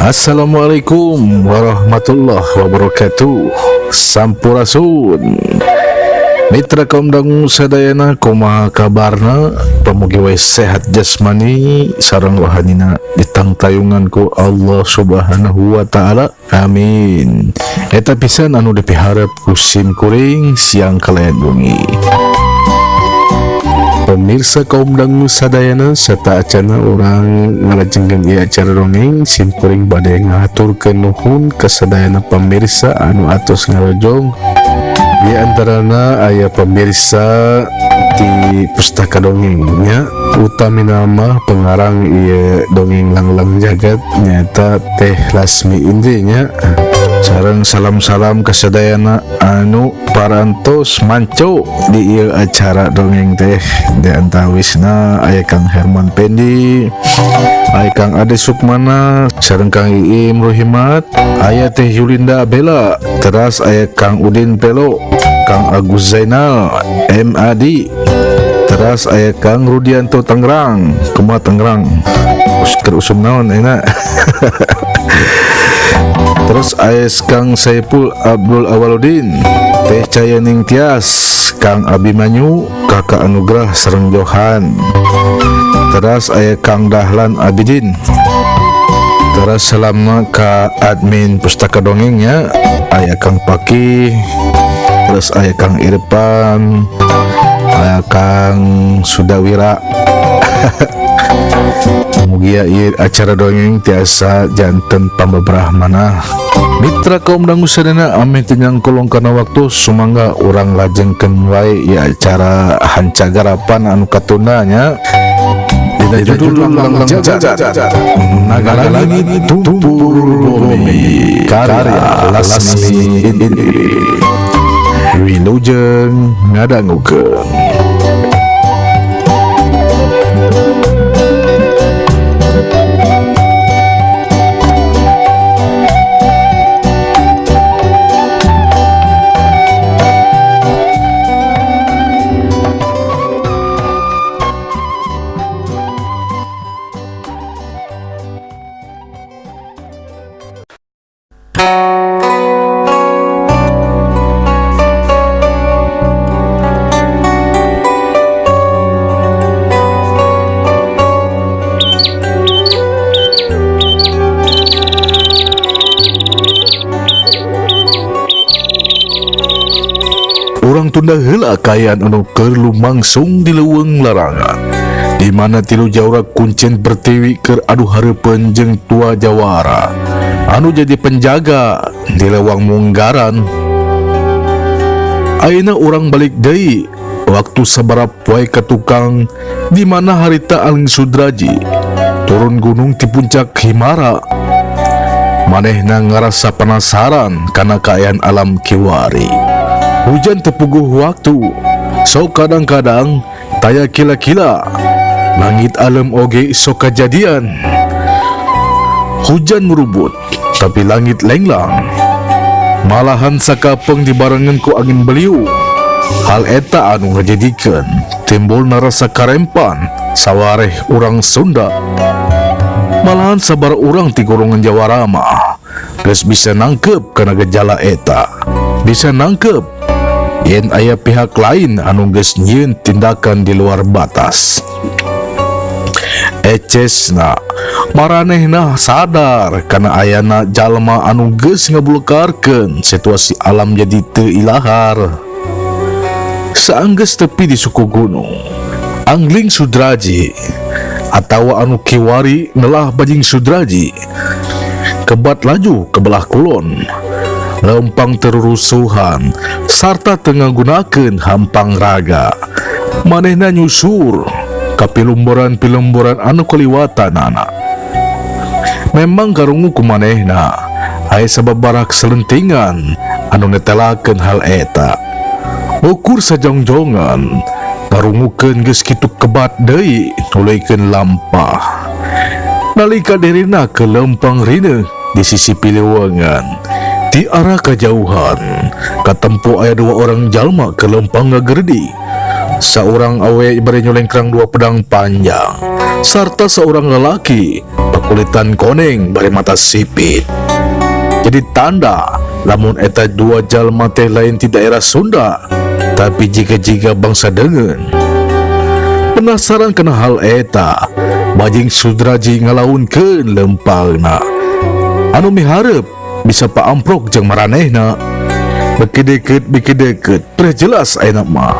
Assalamualaikum warahmatullahi wabarakatuh. Sampurasun Mitra kaum dangu sadayana, kumaha kabarna? Pamugi we sehat jasmani sareng rohanina, ditangtayungan ku Allah Subhanahu wa Ta'ala, amin. Eta pisan anu dipiharep ku sim kuring siang kalayan wengi. Pemirsa kaum dangu sadayana, sateuacana urang ngalajengkeun ieu acara dongeng, sim kuring bade ngahaturkeun nuhun ka sadayana pemirsa anu atos ngarojong. Di antarana aya pemirsa di Pustaka Dongengnya, utami nama pengarang ieu dongeng Langlang Jagat, nyaeta Teh Lasmi Indri nya. Sareng salam-salam kasadayana anu parantos manco di ieu acara dongeng teh, di antawisna aya Kang Herman Pendi, aya Kang Ade Sukmana, sareng Kang Iim Ruhimat, aya Teh Yulinda Bella, teras aya Kang Udin Pelo, Kang Agus Zainal MAD, teras aya Kang Rudianto Tangerang. Kumaha Tangerang? Keur usum naon enak? Terus aya Kang Saipul Abdul Awaludin, Teh Cayaning Tias, Kang Abimanyu, Kakak Anugrah sareng Johan, teras aya Kang Dahlan Abidin. Teras salamna ka admin Pustaka Dongengnya, aya Kang Paki, terus aya Kang Irfan, aya Kang Sudawira. Mugia ieu acara dongeng tiasa janten pambebrah manah. Mitra kaum dangu sadayana, ameh teu nyangkolong kana waktu, sumangga urang lajengkeun wae ieu acara hanca garapan anu katunda nya, dina judul Langlang Jagat Naga Langit Tumpur Bumi karya Lasmi Indri. Wilujeng ngadangukeun. Urang tunda heula kaayaan anu keur lumangsung di leuweung larangan, di mana tilu jawara kuncen pertiwi keur adu hareupeun jeung tua jawara anu jadi penjaga di lewang Munggaran. Ayeuna urang balik deui waktu sabaraha poe ka tukang, di mana harita Angling Sudraji turun gunung ti puncak Himara. Manehna ngarasa penasaran kana kaayaan alam kiwari. Hujan teu puguh waktu, sok kadang-kadang taya kila-kila, langit alem oge sok kajadian. Hujan merubut, tapi langit lenglang. Malahan sakapeng dibarengan ku angin beliung. Hal eta anu ngajadikeun timbul rasa karempan sawareh urang Sunda. Malahan sabar urang ti golongan Jawara mah geus bisa nangkep kana gejala eta. Bisa nangkep yen aya pihak lain anu geus nyieun tindakan di luar batas. Ecesna maranehna sadar kana ayana jalma anu geus ngabulukarkeun situasi alam jadi teu ilahar. Saanggeus tepi di suku gunung, Angling Sudraji atawa anu kiwari nelah Bajing Sudraji kebat laju ke belah kulon, lempang terurusuhan sarta teu ngagunakeun hampang raga. Manehna nyusur ka pilumboran-pilumboran anu kaliwatanana. Memang karungu ku manehna aya sababaraha selentingan anu netelakeun hal eta. Ukur sajongjongan ngarungukeun geus kitu kebat deui nuluykeun lampah. Nalika dirina ke lempang rina di sisi pilewangan, di arah kejauhan katempo aya dua orang jalma ke lempang ngagerdi. Saurang awewe bari nyolengkrang dua pedang panjang sarta seorang lelaki pakulitan koneng bari mata sipit. Jadi tanda lamun eta dua jalma teh lain ti daerah Sunda, tapi jiga-jiga bangsa deungeun. Penasaran kana hal eta, Bajing Sudraji ngalaunkeun lempangna. Anu miharep bisa paamprok jeung maranehna. Beki deket, beki deket, preh jelas ayeuna mah.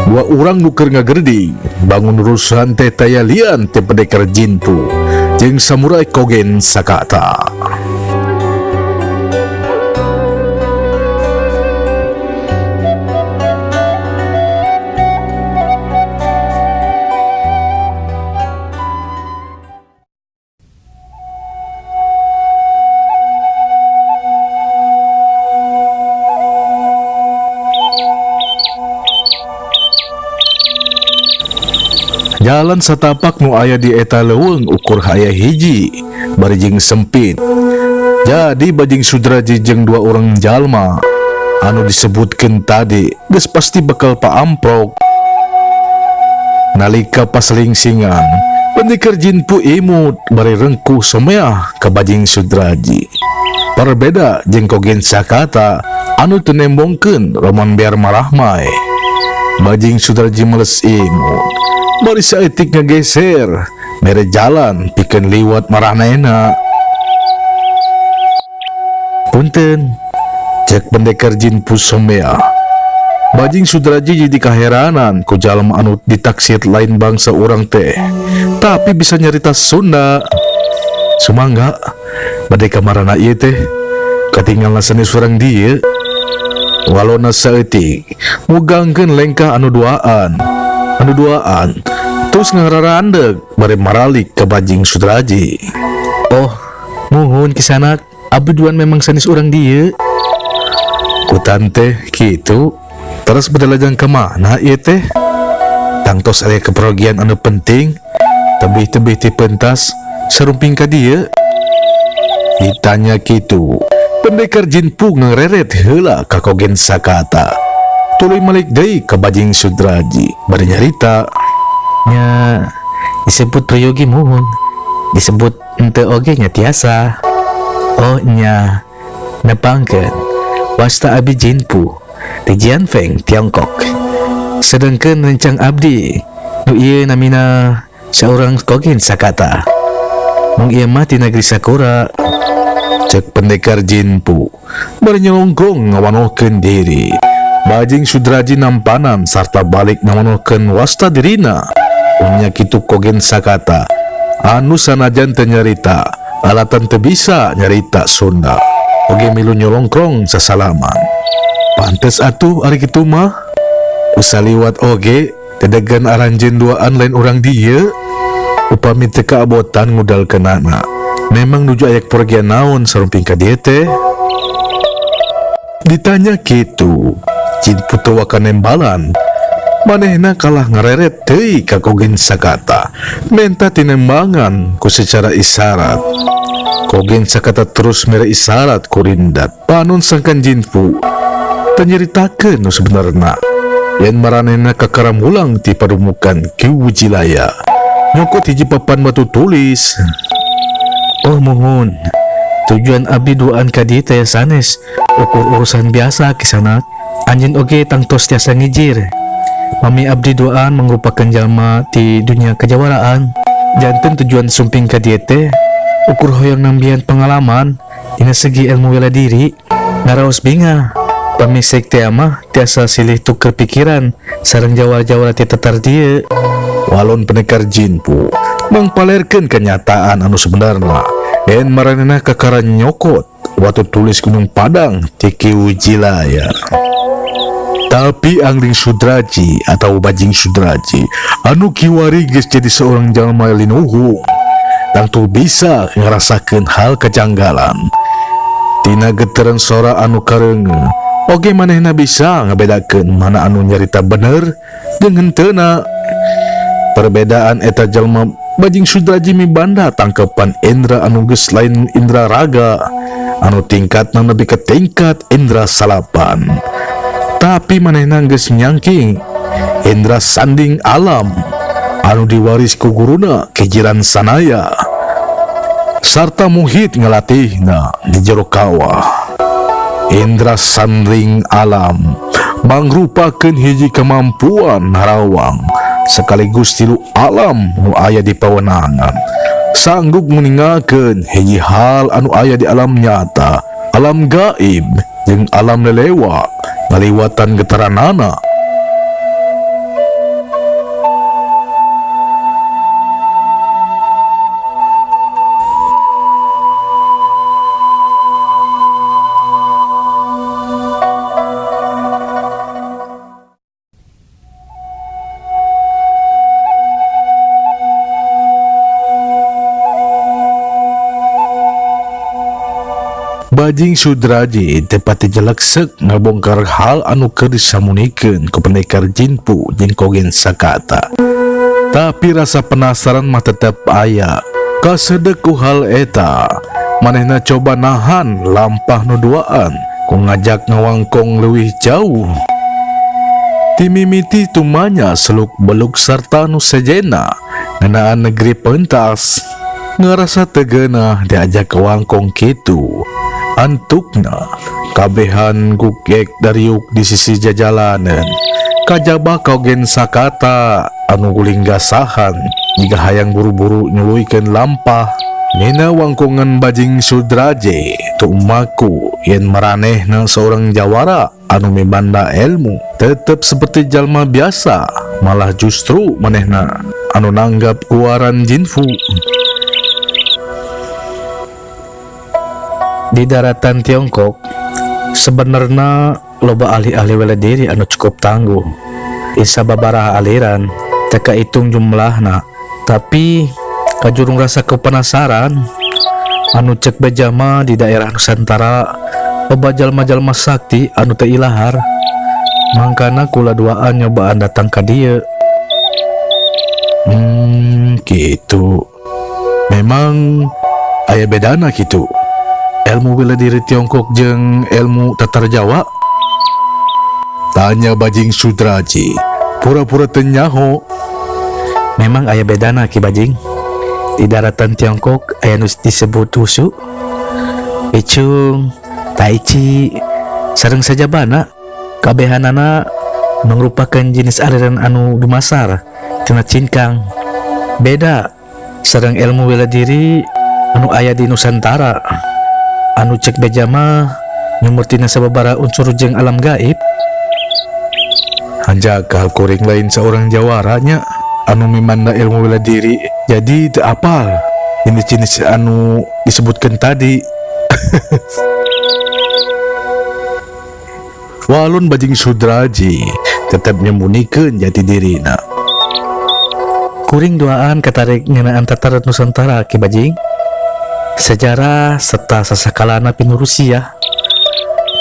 Dua urang nu keur ngagerding bangun urusan teh taya lian ti pendekar Jinpu jeung samurai Kogen Sakata. Jalan satapak nu aya di eta leuweung ukur aya hiji bari jeung sempit. Jadi Bajing Sudraji jeung dua orang jalma anu disebutkeun tadi geus pasti bakal paamprok. Nalika paselingsingan, pendekar Jinpu imut bari rengkuh someah ka Bajing Sudraji. Perbeda jeung Kogen Sakata anu teu nembongkeun roman biar marahmai. Bajing Sudraji meles imut. Bari saeutik ngageser, mere jalan pikeun liwat maranehna. Punten, cek pendekar Jinpu somea. Bajing Sudraji jadi kaheranan ku jalma anu ditaksir lain bangsa urang teh, tapi bisa nyarita Sunda. Sumangga, bade kamarana ieu teh, katinggalna sanes urang dieu. Walona saeutik, mugangkeun lengkah anu duaan. Anu duaan, terus ngararandeg bari maralik ke Bajing Sudraji. Oh, muhun kisanak, abdi duaan memang sanes urang dieu. Kutan teh kitu, terus bade lajang ka mana ieu teh? Tangtos aya kepergian anu penting, tebih-tebih ti pentas sarumping ka dieu. Ditanya kitu, pendekar Jinpu ngereret heula ka Kogen Sakata. Tuluy malik deui ka Bajing Sudraji bari nyarita. Nya disebut prayogi muhun, disebut ente oge nya tiasa. Oh nya, nepangkeun wasta abdi Jinpu di Jianfeng, Tiongkok. Sedengkeun rencang abdi nu ieu namina saurang Kogen Sakata. Mung ieu mah ti negeri Sakura. Cek pendekar Jinpu bari nyelonggong ngawanohkeun diri. Bajing Sudraji nampanan sarta balik ngawanohkeun wasta dirina. Unya kitu Kogen Sakata anu sanajan teu nyarita alatan teu bisa nyarita Sunda. Oge milu nyolongkrong sasalaman. Pantes atuh ari kitu mah. Usaliwat oge dedegan aranjeun duaan lain urang dieu. Upami teu kaabotan ngudalkeunana. Memang nuju aya pergian naon sarumping ka dieu teh? Ditanya kitu, Jinpu teu waka nembalan. Manehna kalah ngareret deui ka Kogen Sakata, menta tinembangan ku secara isyarat. Kogen Sakata terus mere isyarat ku rindat. Panon sangkan Jinpu teu nyaritakeun nu sebenarna. Yen maranehna kakara mulang ti padumukan Ki Wujilaya. Nyokot hiji papan batu tulis. Oh muhun, tujuan abdi duaan ka dieu teh sanes ukur urusan biasa kisanak. Anjeun oge tangtos tiasa ngijir. Mami abdi duaan mangrupakeun jalma ti dunia kejawaraan. Janten tujuan sumping ka dieu teh ukur hoyong nambihan pengalaman dina segi ilmu bela diri. Ngaraos bingah, pami sekte mah tiasa silih tuker pikiran sareng jawara-jawara ti tatar dieu. Walon pendekar Jinpu mangpalerkeun kenyataan anu sebenarna. Yen maranehna kakara nyokot watu tulis Gunung Padang ti Ki Wujilaya. Tapi Angling Sudraji atau Bajing Sudraji anu kiwari geus jadi seorang jalma linuhung tangtu bisa ngerasakeun hal kejanggalan. Tina geteran sora anu kareungeuh oge manehna bisa ngabedakeun mana anu nyarita bener jeung henteuna. Perbedaan eta jalma Bajing Sudraji mibanda tangkepan indra anu geus lain indra raga anu tingkatna nepi ka tingkat indra salapan. Tapi manehna geus nyangking Indra Sanding Alam anu diwaris ku guruna Kijiran Sanaya sarta Muhit ngalatihna di jero kawah. Indra Sanding Alam mangrupakeun hiji kemampuan harawang sekaligus tilu alam nu aya di pawenangan, sanggup meninggalkeun hiji hal anu aya di alam nyata, alam gaib jeung alam lelewa ngaliwatan getaranana. Bajing Sudraji tepati jeleksek ngabongkar hal anu keur disamunikeun ku pendekar Jinpu jeung Kogen Sakata. Tapi rasa penasaran mah tetep aya. Kasedek ku hal eta, manehna coba nahan lampah nu duaan ku ngajak ngawangkong leuwih jauh. Timimiti tumanya seluk beluk sarta nu sejena ngeunaan negeri pentas. Ngerasa tegenah diajak ke wangkong kitu. Antukna kabehan gugek dariuk di sisi jajalanan. Kajaba Kogen Sakata anu guling gasahan jika hayang buru-buru nyuluikeun lampah. Nina wangkongan Bajing Sudraje tumaku yen maranehna seorang jawara anu mibanda ilmu tetep seperti jalma biasa, malah justru manehna anu nanggap kuaran Jinfu. Di daratan Tiongkok sebenarnya loba ahli-ahli bela diri anu cukup tangguh. Isa babaraha aliran teu kahitung jumlahna, tapi kajurung rasa kepenasaran anu cek bejama di daerah Nusantara loba jalma-jalma sakti anu teu ilahar. Mangkana kula duaan nyobaan datang ka dieu. Gitu. Memang aya bedana kitu. Ilmu bela diri Tiongkok jeung ilmu Tatar Jawa? Tanya Bajing Sudraji, pura-pura teu nyaho. Memang aya bedana Ki Bajing. Di daratan Tiongkok aya nu disebut Wushu, Icung, Tai Chi, sareng sajabana. Kabehanana mangrupakeun jenis aliran anu dumasar tina cincang. Beda sareng ilmu bela diri anu aya di Nusantara. Anu cek bejama nyumurtina sababaraha unsur jeung alam gaib. Hanjakal kuring lain seorang jawaranya anu mimanda ilmu bela diri, jadi teu apal jenis-jenis anu disebutkan tadi. Walun Bajing Sudraji tetep nyembunikeun jati dirina. Kuring duaan katarik ngeunaan Tatar Nusantara Ki Bajing. Sejarah serta sasakalana pinu Rusia.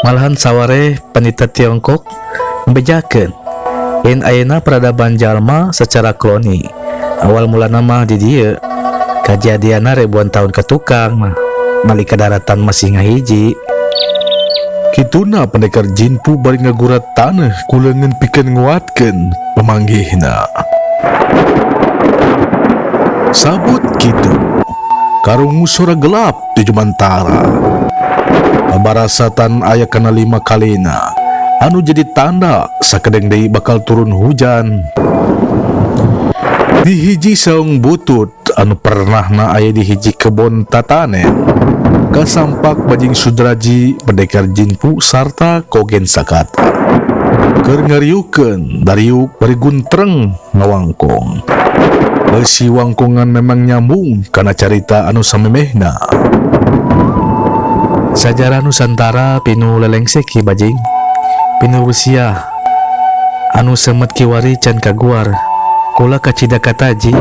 Malahan saware panita Tiongkok membejakeun yen ayeuna peradaban jalma secara kloni. Awal mulana mah di dieu kajadianna ribuan tahun ke tukang mah nalika daratan masih ngahiji. Kituna pendekar Jinpu bari ngagurat taneuh ku leungeun pikeun nguatkeun pamanggihna. Sabut kitu karungu sora gelap di jumantara. Babarasatan aya kana 5 kalina anu jadi tanda sakedeng deui bakal turun hujan. Di hiji saung butut anu pernahna aya di hiji kebon tatanen, kasampak Bajing Sudraji, pendekar Jinpu sarta Kogen Sakata keur ngariukeun dariuk bari guntreng ngawangkong. Beusi wangkongan memang nyambung kana carita anu samemehna. Sajarah Nusantara pinu lelengse Ki Bajing, pinu Rusia anu semet kiwari can kaguar kula kacida kataji.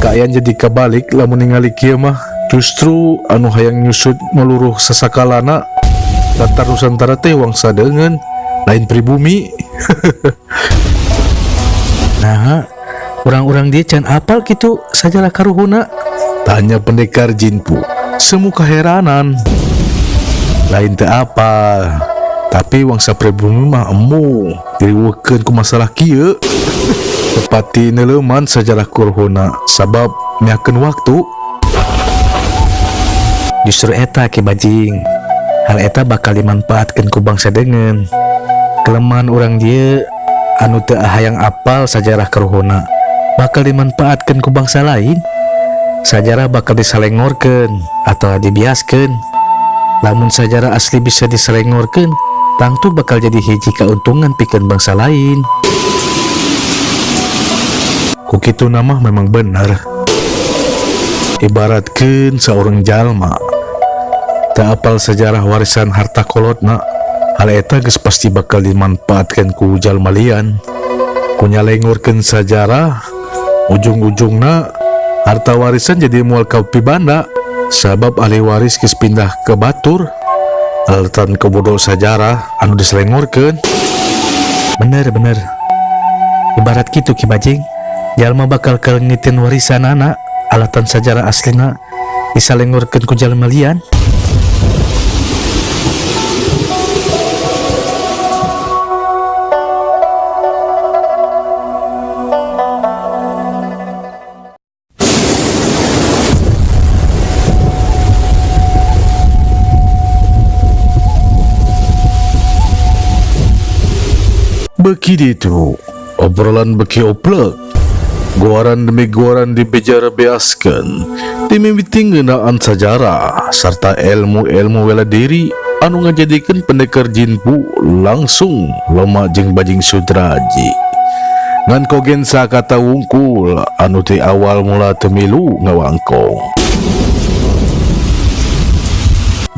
Kaayaan jadi kabalik lamun ningali kieu mah, justru anu hayang nyusut meluruh sasakalana Tatar Nusantara teh wangsa deungeun lain pribumi. Nah, orang-orang dia can apal kitu sajarah karuhuna? Tanya pendekar Jinpu, semu keheranan. Lain teu apal, Tapi wangsa pribumi mah embung diriweukeun ku masalah kieu. Teu pati neuleuman sajarah karuhunna sabab miakeun waktu. Justru eta, Ki Bajing, hal eta bakal dimanfaatkan ku bangsa deungeun. Kelemahan urang dieu anu teu hayang apal sajarah karuhunna bakal dimanfaatkan ku bangsa lain. Sajarah bakal disalengorkeun atau dibiaskeun. Lamun sajarah asli bisa disalengorkeun, tangtu bakal jadi hiji keuntungan pikeun bangsa lain. Ku kituna mah memang bener. Ibaratkeun seorang jalma teu apal sejarah warisan harta kolotna, hal eta geus pasti bakal dimanfaatkan ku jalma lian. Ku nyalengorkeun sajarah, ujung-ujungna harta warisan jadi moal kapibanda sabab ahli waris geus pindah ke batur alatan kebodo sajarah anu diselengorkeun. Bener, bener. Ibarat kitu, Ki Bajing, jalma bakal kaleungitin warisanana alatan sajarah aslina disalengorkeun ku jalma lian. Beki ditu, obrolan beki oplek. Guaran demi guaran dibejar beaskeun, dimimiti ngeunaan sajarah sarta ilmu-ilmu bela diri anu ngajadikeun pendekar Jinpu langsung loma jeung Bajing Sudraji. Ngan Kogen Sakata wungkul anu ti awal mula teu milu ngawangkong.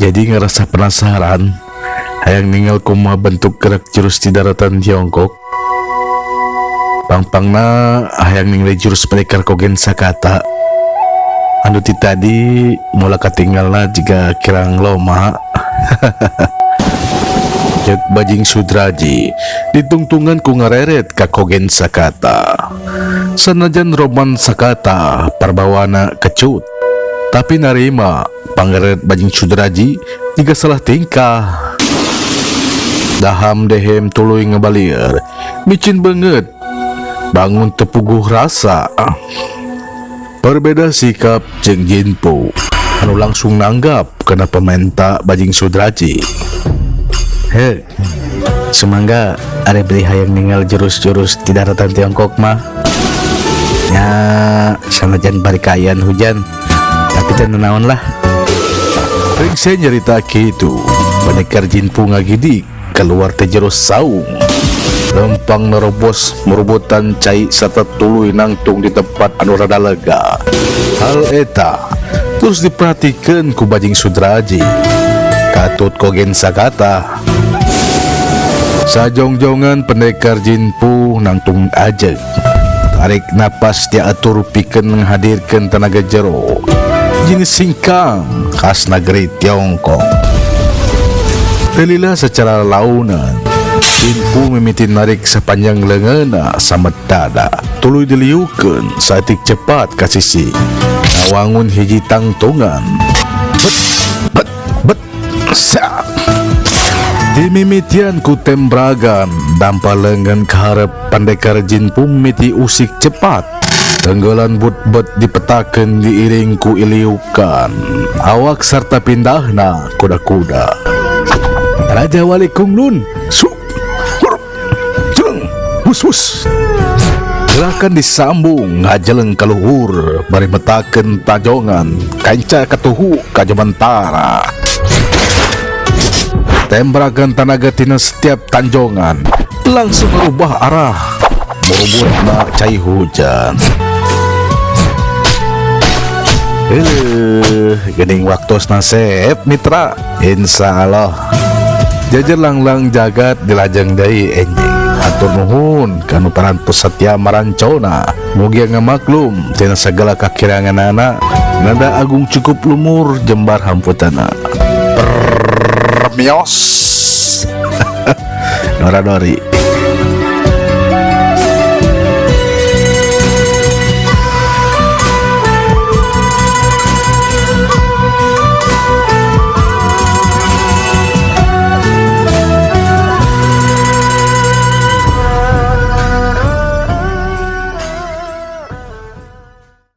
Jadi ngerasa penasaran hayang ningal kumaha bentuk gerak jurus di daratan Tiongkok. Pangpangna hayang ningali jurus pendekar Kogen Sakata anu ti tadi mula katinggalna jiga kirang loma. Cek Bajing Sudraji ditungtungan ku ngareret ka Kogen Sakata. Sanajan roman Sakata parbawana kecut, tapi narima pangareret Bajing Sudraji jiga salah tingkah. Daham dehem tuluy ngebalieur, micin beungeut, bangun tepuguh rasa. Berbeda sikap jeung Jinpu anu langsung nanggap kana pamenta Bajing Sudraji. He, sumangga are beli hayang ningal jurus-jurus di daratan Tiongkok mah. Nya sanajan bari kaayaan hujan, tapi teu nanaon lah. Ringse nyarita kitu, pendekar Jinpu ngagidik keluar teh jero saung. Lempang nerobos merubutan cai serta tuluy nangtung di tempat anu rada lega. Hal eta terus diperhatikan ku Bajing Sudraji. Katut Kogen Sakata. Sajongjongan pendekar Jinpu nangtung ajeg. Tarik napas diatur pikeun menghadirkan tenaga jero. Jenis singkang khas negeri Tiongkok. Telilah secara launan Jinpu mimiti narik sepanjang leungeunna samet dada. Tuluy diliukeun saeutik cepat ka sisi. Ngawangun hiji tangtungan. Bet bet bet sak. Dimimitian ku tembragan dampa leungeun kaharep pendekar Jinpu mimiti usik cepat. Tenggelan but-bet dipetakeun diiring ku iliukan. Awak serta pindahna kuda-kuda. Raja Wali Kunglun, su, hurup, jeleng, hus hus. Gerakan disambung ngajeleng kaluhur bari metakeun tajongan kanca katuhu kajamantara. Tembrakan tanaga tina setiap tanjongan langsung merubah arah merubutna cai hujan. Gening waktos nasib mitra, insya Allah jajar langlang jagat dilajeng deui enjing. Hatur nuhun kanu parantos setia marancona, mugia ngamaklum tina segala kakiranganana. Nada agung cukup lumur jembar hamputana. Permios. Nora Dori.